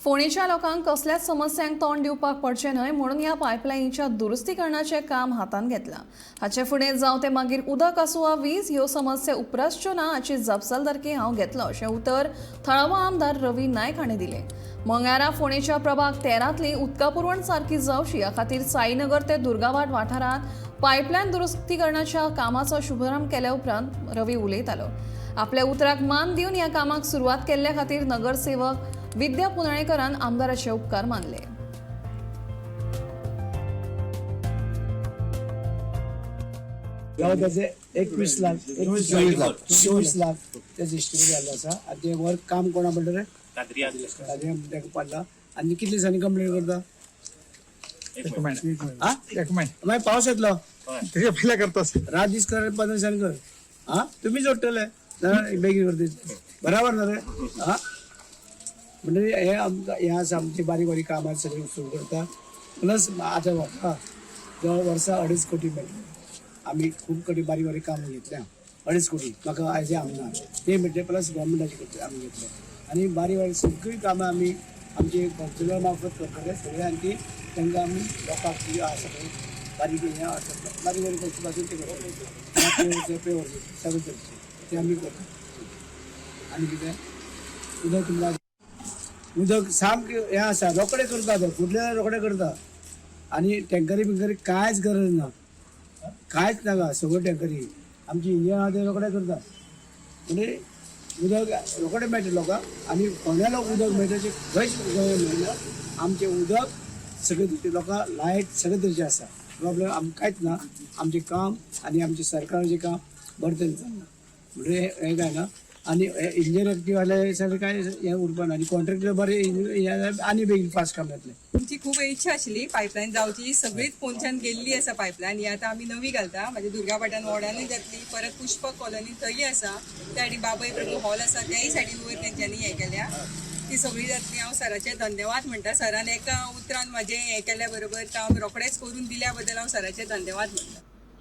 फोंडेच्या लोकांक कसल्याच समस्यांक तोंड दिवपाक पडचें न्हय म्हणून ह्या पायपलायनीच्या दुरुस्तीकरणाचें काम हातांत घेतलां. हाचे फुडें जावं ते मागीर उदक आसूं वा वीज, ह्यो समस्या उप्रासच्यो ना हाची जापसालदारकी हांव घेतलो अशें उतर थळावो आमदार रवी नायक हांणी दिलें. मंगळारा फोंडेच्या प्रभाग 13तली उदका पुरवण सारकी जावची ह्या खातीर साईनगर ते दुर्गावाट वाठारांत पायपलायन दुरुस्तीकरणाच्या कामाचो शुभारंभ केल्या उपरांत रवी उलयतालो. आपल्या उतराक मान दिवन ह्या कामाक सुरवात केल्ल्या खातीर नगरसेवक विद्या पुनाळेकरान आमदाराचे उपकार मानले. त्याचे 21 लाख 24 लाख त्याचे इस्टिमेट जाल्लो आसा. आनी ते वर्क काम कोणा पडलें रे? ताजे ताका पडला. आनी कितले दिसांनी कंप्लीट करता? एक महिना. हा, एक महिना. मागीर पावस येतलो. तेजे पयले करता. रात दीस कर, 15 दिसांनी कर. हा, तुमी जोडटले ना बेगीन करता, बराबर ना रे? हा, म्हणजे हे आमकां हें आसा, आमची बारीक बारीक कामां सगळीं सुरू करता. प्लस आतां म्हाका दर वर्सा 2.5 कोटी मेळटले. आमी खूब कडेन बारीक बारीक कामां घेतल्या. 2.5 कोटी म्हाका एज ए आमदार ते मेळटले, प्लस गव्हर्मेंटाचे करतले आमी घेतले. आनी बारीक बारीक सगळीं कामां आमी आमचे कावन्सिलर मार्फत करतले सगळे. आनी ती तांकां आमी लोकांक जी आसा पळय बारीक हें आसा, बारीक बारीक वस्तू पासून ते करतले, पेवर्स सगळें तरेचें ते आमी करता. आनी कितें उदक तुमकां उदक सामकें हें आसा, रोखडें करता ते, फुडले रोखडें करता. आनी टँकरी बिंकरी कांयच गरज ना, कांयच नाका. सगळ्यो टँकरी आमची इंजिन आहा ते रोखडे करता. म्हणजे उदक रोखडें मेळटा लोकांक. आनी फोंड्या लोक उदक मेळटा अशें खंयच गोंयांत मेळना. आमचें उदक सगळे तरेचे लोकांक लायट सगळे तरेचें आसा. प्रॉब्लेम आमकां कांयच ना. आमचें काम आनी आमचें सरकाराचें काम बरें तरेन चल्लां. म्हणजे हें काय ना. आनी इंजिन एक्टिव जाल्यार सगळें काय हें उरपा ना. आनी कॉन्ट्रॅक्टर बरें हें जाल्यार आनी बेगीन फास्ट काम जातलें. आमची खूब इच्छा आशिल्ली पायपलायन जावची. सगळीच पोनच्यान गेल्ली आसा पायपलायन. ही आतां आमी नवी घालता. म्हणजे दुर्गापाटान वॉर्डानूय जातली, परत पुष्पक कॉलनी थंय आसा, त्या सायडीन बाबय प्रभू हॉल आसा त्याय सायडीन वयर तेंच्यांनी हें केल्या, ती सगळी जातली. हांव सराचें धन्यवाद म्हणटा. सरान एका उतरान म्हाजें हें केल्या बरोबर काम रोखडेंच करून दिल्या बद्दल हांव सराचें धन्यवाद म्हणटा.